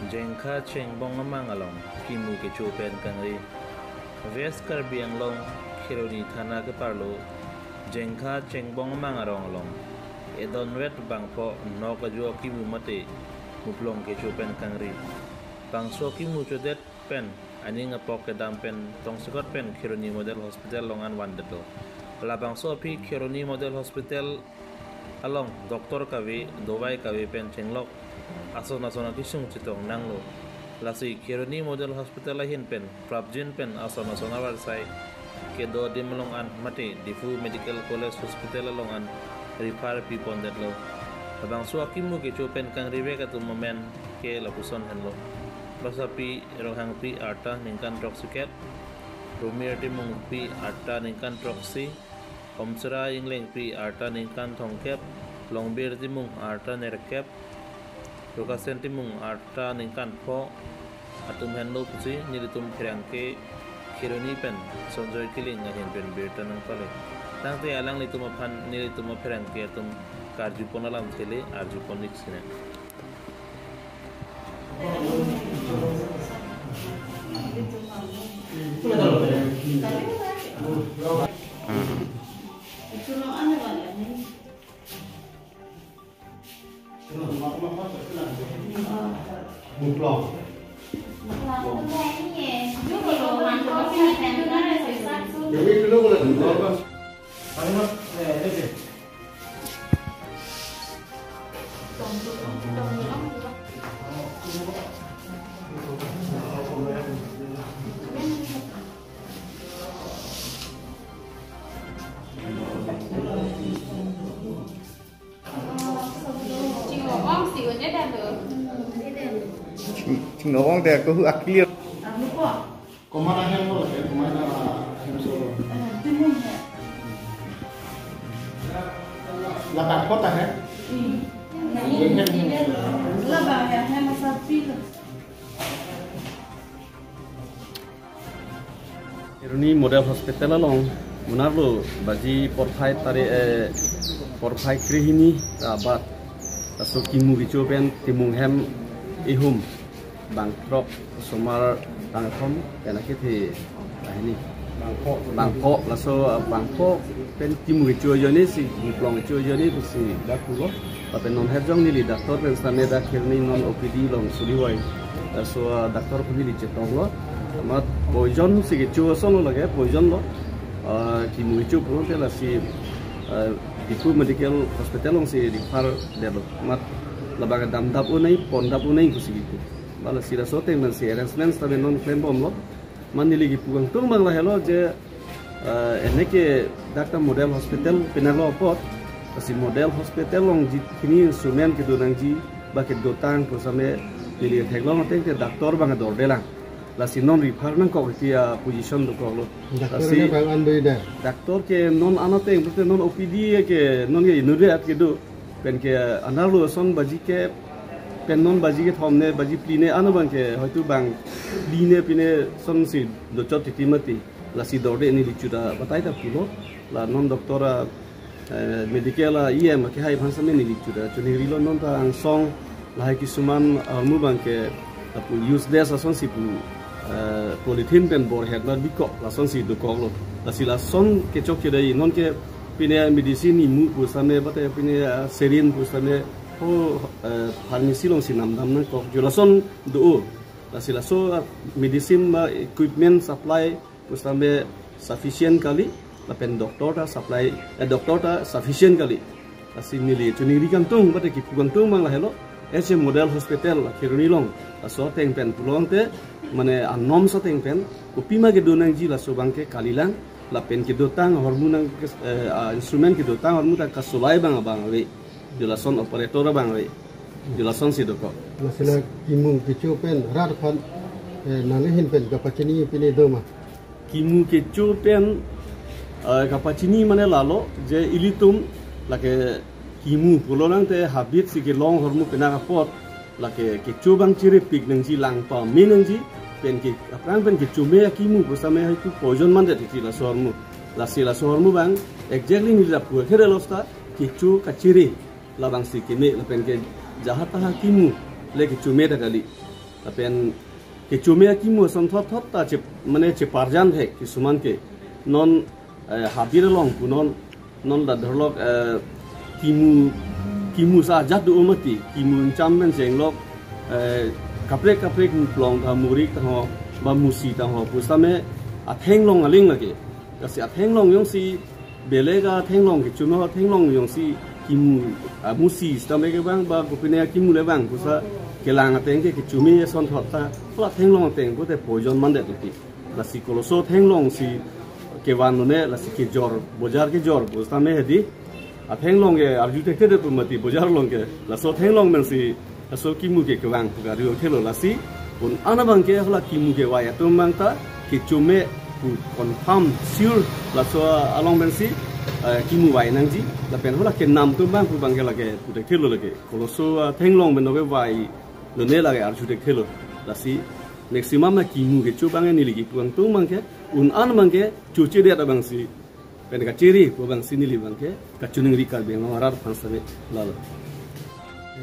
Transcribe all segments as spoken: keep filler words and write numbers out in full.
Jengkha Chengbong amang along chemo kecho pen kangri. West Karbi Anglong Kheroni Thana keparlo Jengkha Chengbong amang arong along edonvet bangpho nok ajo chemo mate muplong kecho pen kangri. Bangso chemo chodet pen aning apok kedam pen tongsekot pen Kheroni Model Hospital along an vandetlo. Labangso aphi Kheroni Model Hospital along doctor kave, dovai kave pen chenglok ason ason akesung chetong nanglo. Lasi Kheroni Model Hospital ahin pen prapjin pen ason ason avarsai kedo adim along an mate Diphu Medical College Hospital along an refer pipondetlo. Labangso chemo kecho pen kangrivek atum amen ke lapuson henlo: Rosapi Ronghangpi arta ningkan throksi kep, Rumir Timungpi arta ningkan throksi, Omsra Inglengpi arta ningkan thomkep, Longbir Timung arta nerkep, Rukasen Timung arta ningkan pho atum henlo pusi nelitum pherangke Kheroni pen Sonjoy Killing ahin pen birta nangpale. Tangte alanglitum aphan nelitum apherangke atum karjupon alamthe le arjupon ik sine. Ching-, chingno ong de ko hu a clear. Komana hem lo, komana hem solo. Labang kota hem? Labang ya hem asal pil. Kheroni Model Hospital along monarlo baji porphai tari, eh, porphai krehini ta abat. Laso chemo kecho pen chemo hem ihum bangthrok osomar bangthom pen akethe ahini. Bangpho. Bangpho, laso, ah, bangpho pen chemo kecho ajoine si, muplong kecho ajoine pusi dak pulo. Lapen non herjong neli doctor pen sitame dak Kheroni non O P D along suli voi. Laso, ah, doctor pen neli chetonglo. Amat poison si kecho ason lo lake, poison lo. Ah, chemo kecho pulote lasi, ah, Diphu Medical Hospital alongsi refer detlo. Amat labang damdap unai, pondap unai pusi kipu. Ba lasi laso ateng pensi arrangement sitame non klembomlo. Amat neli kipu kangtung abang lahelo je, eh, ene ke dak ta Model Hospital penang lo apot. Lasi Model Hospital along jit kini instrument kedo nangji ba kedotang pu sitame neli theklong ateng ke doctor abang dorde lang. Lasi non refer nangkok iti aposition dokoklo. Doctor lasi ne bang an do ida. Doctor ke non an ateng, pulote non O P D ke non ke inut ave at kedo. Pen ke anerlo ason baji ke, pen non baji kethom ne, baji phli ne, ano abang ke hoitu bang phli ne phli ne asonsi dochot titi mati. Lasi dorde neli chuda batai ta pulo. La non doctor a, eh, medical a E M kehai aphan sitame neli chuda choningrilo, non ta angsong lahai kisuman ahormu abang ke lapu useless asonsi pu, eh, polythene pen borhet ma bikok lasonsi dokoklo. Lasi lason kechok kedai non ke pine medicine imu pu sitame bate pine, ah, saline pu sitame ho, eh, pharmacy alongsi namdam nangkok. Jo lason do-o. Lasi laso, ah, medicine ba equipment supply pu sitame sufficient kali, lapen doctor ta supply, eh, doctor ta sufficient kali. Lasi neli choningri kangtung, bate kipu kangtung abang lahelo, ese Model Hospital Kheroni along, laso ateng pen pulote, mane anom sa ateng pen, kopima kedo nangji laso abang ke kalilang, lapen kedotang ahormu nang, eh, ah, instrument kedotang ahormu ta kasolai abang abang ave. Jo lason operator abang ave. Jo lasonsi dokok. Lasi la chemo kecho pen rat aphan, eh, nangli ahin pen kapachini pine do ma? Chemo kecho pen, eh, kapachini mane lalo je ilitum lake chemo pulo nangte habit si kelong ahormu penang apot lake kecho abang chiripik nangji, lang pame nangji, pen ke aphrang pen kechome a chemo pu sitame hoitu poison mandet titi laso ahormu. Lasi laso ahormu abang exactly neli lapu khere losta kecho kachiri labangsi keme lapen ke jaha taha chemo le kechome ta kali. Lapen kecho me akimu ason thot thot ta chep, mane cheparjan thek kisuman ke. Non, eh, habir along pu non, non ta dharlok, eh, kimu, kimu sa ajat do mati, kimu cham men jenglok, eh, kaprek kaprek muplong ta, murik ta ho, ba musi ta ho, pusitame athenglong aling lake. Lasi athenglong jongsi belega thenglong kecho me athenglong jongsi kimu, ah, musi sitame kevang ba kopine akimu le vang pusi kelang ateng ke kecho me ason thot ta, hala thenglong ateng pute poison mandet iti. Lasi koloso thenglong si kevan lone, lasi kejor, bojar kejor pusitame hedi. Athenglong ke arju thekthedet pu mati, bojar along ke laso thenglong pensi laso kimu ke kevang pu kari thelo. Lasi un-an abang ke hala kimu kevai atum abang ta kecho me pu confirm sure laso along pensi, eh, kimu vai nangji. Lapen hala kenam atum abang pu abang ke lake pu thekthelo lake. Koloso, ah, thenglong pen kevai lone lake arju thekthelo. Lasi maximum na kimu kecho abang neli kipu atum abang ke, un-an abang ke chochedet abangsi pen kachere pu abangsi neli abang ke kachiningri Karbi Anglong arat aphan save lalo.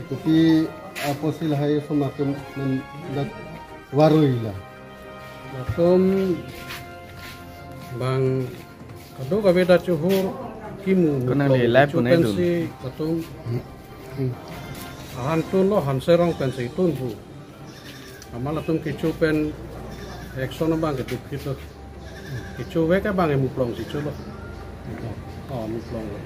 Kopi apotsi lahai osomar atum nangdak varoi la? Latum abang kadokave ta chehur kimu. Konang le muplong live kecho pu nai dun. Pensi latum ahan tunlo, hanserong pensi tun pu. Amat latum kecho pen action abang ke dukphit lo. Kecho vek abang ke muplong si cholo. Oh, muplong lo.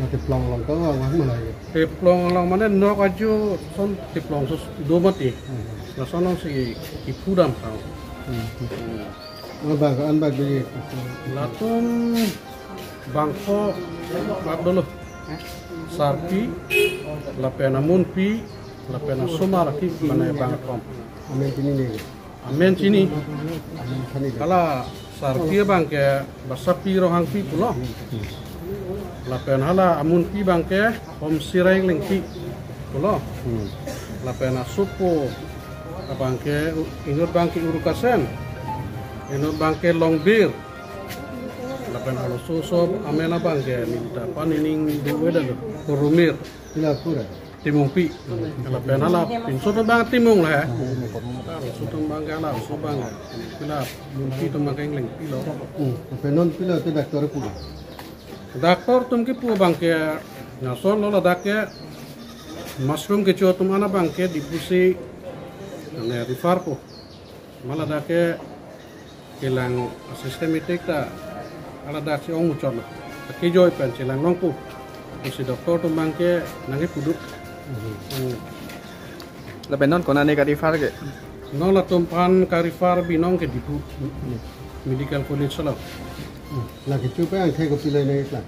Na teplong along ta vang vang malai. Teplong along mane nok ajo ason teplong sos do mati. Hmm. Lason along si kipu dam sang. Hmm. Hmm. Abang ke an bak dei. Latum bangkethom bak dolo. Sarpi, lapen amunpi, lapen asomar aki mane bangkethom. Amen chini ne? Amen chini. Amen chini. Hala sarpi abang ke Basapi Ronghangpi pulo. Lapen hala amunpi abang ke Homsirai Lengpi pulo. Hmm. Lapen asopo abang ke u-, inut abang ke Urukasen. Inut abang ke Longbir. Lapen hala oso oso amen abang ke minta panining do wedan do. Rumir. Pila pura. Timungpi. Lapen hala pinso atum abang Timung la. Hala oso atum abang ke hala oso abang ke. Pila Mungpi atum abang ke Lengpi lo. Hmm. Lapen non pila te doctor pura. Doctor atum kipu abang ke lason lo, ladak ke mushroom kecho atum an abang ke Diphu si ne refer po. Amat ladak ke kelang systematic ta, ladak si ong muchot lo. Kejoi pen chelang longpo pusi doctor atum abang ke nangkipu do. Hmm. Lapen non konane ka-refer ke? Non latum aphan ka-refer binong ke Diphu Medical College lo. Hmm. La kecho pen angthek kopi le nangklang?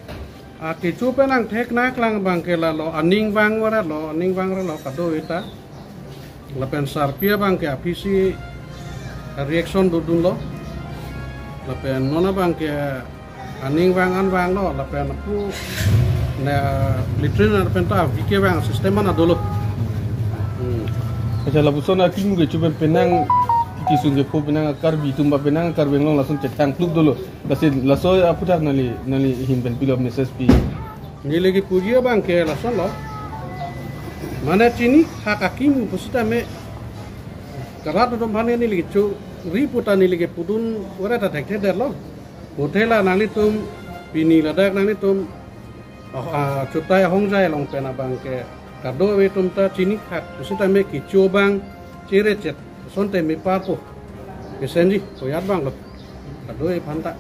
Ah, kecho pen angthek nangklang abang ke lalo, aning vang vara lo, aning vang vara lo, kadokave ta. Lapen sarpi abang ke aphi si reaction dodun lo. Lapen non abang ke aning vang an vang lo, lapen apu ne latrine lapen ta V K vang system an dolo. Hmm. Acha, lapuson akimu kecho pen penang kisung kepho penang Karbi atum ba penang Karbi Anglong lason chethang kluk dolo. Lasi laso aphuthak nangli, nangli ahin pen pilo message pi? Neli kipuji abang ke lason lo. Mane chini hak akimu pusitame karat atum aphan neli kichuri pu ta neli kipudun vara ta thekthedet lo. Pute la nanglitum pini ladak nanglitum, oh, ah, chutai ahongjai along pen abang ke kadokave atum ta chini hak pusitame kecho abang chere chet. Sonte me papo. Kesenji, koyat abang lo. Kadokave aphan ta.